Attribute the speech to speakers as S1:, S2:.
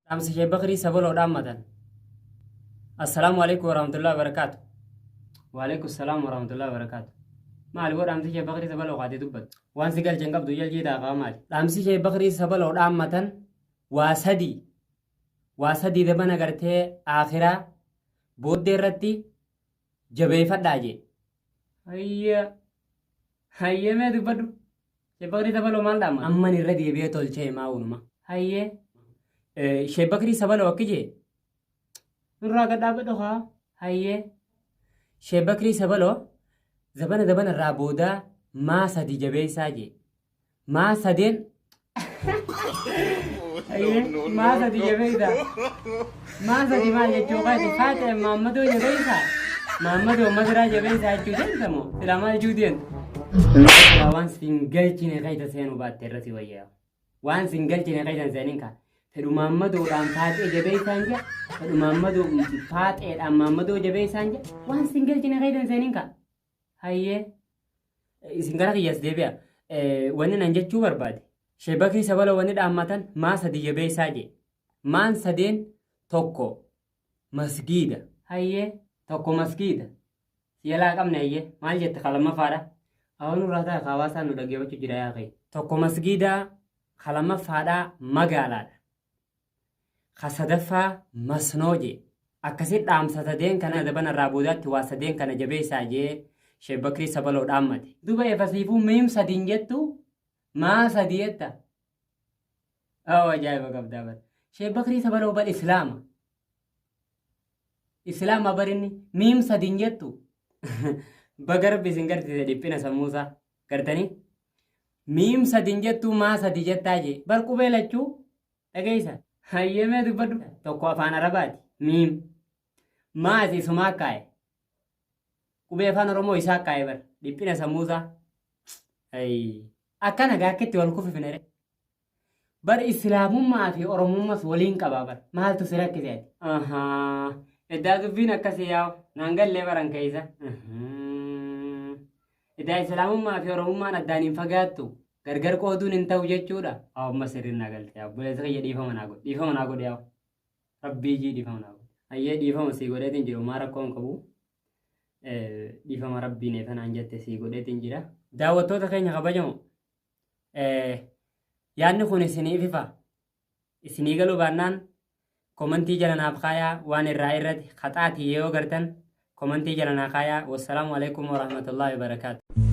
S1: Dhaamsa Sheek Bakrii Sabaloo dhaammatan. Assalaamu alaikum warahmatullahi wabarakaatu. Waalaikum salaam warahmatullahi wabarakaatu. Maali boo dhaamsi Sheek Bakrii Sabaloo kaatee dubbattu? Waan si galche hin qabdu jalchii ta'a maali? Dhaamsi Sheek Bakrii Sabaloo dhaammatan waa sadii. Waa sadii dabana gartee akhiraa booddee irratti jabeeffadhaa jee. Hayya. Hayyee mee dubbadhu. Sheek Bakrii Sabaloo maal dhaamata? Amman irra deebi'ee tolchee himaa unuma. Hayyee. Sheek Bakrii Sabaloo akki jee. Nurraa gad dhaabbadhu kaa. Hayyee. Sheek Bakrii Sabaloo zabana dabana irraa boodaa maa sadi jabeessaa jee. Maa sadeen Hayyee maa sadi jabeessa. Maa sadi maal jechuu kaati faate maammadoo jabeessa. Maammadoo madiraa jabeessa jechuu deemta moo silaa maal jechuu deemta. Silaa waan sin galchine keessa seenuu baatte irra si wayyaa. Waan sin galchine keessa hin seenin kaa. Fedhu maammadoodhaan faaxee jabeessaan jaa. Fedhu maammadoo faaxeedhaan maammadoo jabeessaan jaa. Waan sin galchine keessa hin seenin kaa. Hayyee. Isin gara kiyyas deebi'a. Wanni nan jechuu barbaade. Sheek Bakrii Sabaloo wanni dhaammatan maa sadi jabeessaa jee. Maan sadeen tokko masgiida. Hayyee tokko masgiida. Si jalaa qabne hayyee maal jette ka lammaffaadha. Awwa nurraa ta'a ka hawaasaan nu dhaggeeffachuu jira yaa kee. Tokko masgiidaa ka lammaffaadhaa magaalaadha. Ka sadaffaa masnoo jee. Akkasi dhaamsa sadeen kana dabana irraa boodaatti waa sadeen kana jabeessaa jee Sheek Bakrii Sabaloo dhaammate. Duba efasiifuu miim sadi hin jettu maa sadi jetta. Awwa ajaa'iba qabdaa bar. Sheek Bakrii Sabaloo bar Islaama. Islaama bar inni miim sadi hin jettu. Baga rabbi isin garsiise dhiphina sammuusaa. Gartanii? Miim sadi hin jettu maa sadi jettaa jee. Bar qubee lachuu Dhageessa? Hayyee mee dubbadhu. Tokko afaan Arabaati. Miim. Maas isumaa kaa'e. Qubee afaan Oromoo isaa kaa'e bar. Dhiphina sammuusaa. Ayii. Akkana gaa akkitti wal kufifne re. Bar Islaamummaa fi Oromummas waliin qabaa bar. Maaltu si rakkise ati? Ahaa. Eddaa dubbiin akkasii yaa'u. Naan gallee baran keessa. Edaa Islaamummaa fi Oromummaan addaan hin fagaattu. Gargar qooduun hin ta'u jechuudha. Amma sirriin naa galte. Obboleessa kiyya dhiifama naa godhi. Dhiifama naa godhi yaa. Rabbii jii dhiifama naa godhi. Hayyee dhiifama sii godheetiin jira. Homaa rakkoo hin qabu. Dhiifama rabbiin eefanaan jette sii godheetiin jira. Daawwattoota keenya kabajamoo. Yaadni kun isiniif ifa. Isinii galuu baannaan komantii jala naaf kaayaa waan irraa irratti haxaatii yoo gartan komantii jala naa kaayaa. Wassalaamu alaikum warahmatullaahi wabarakaatu.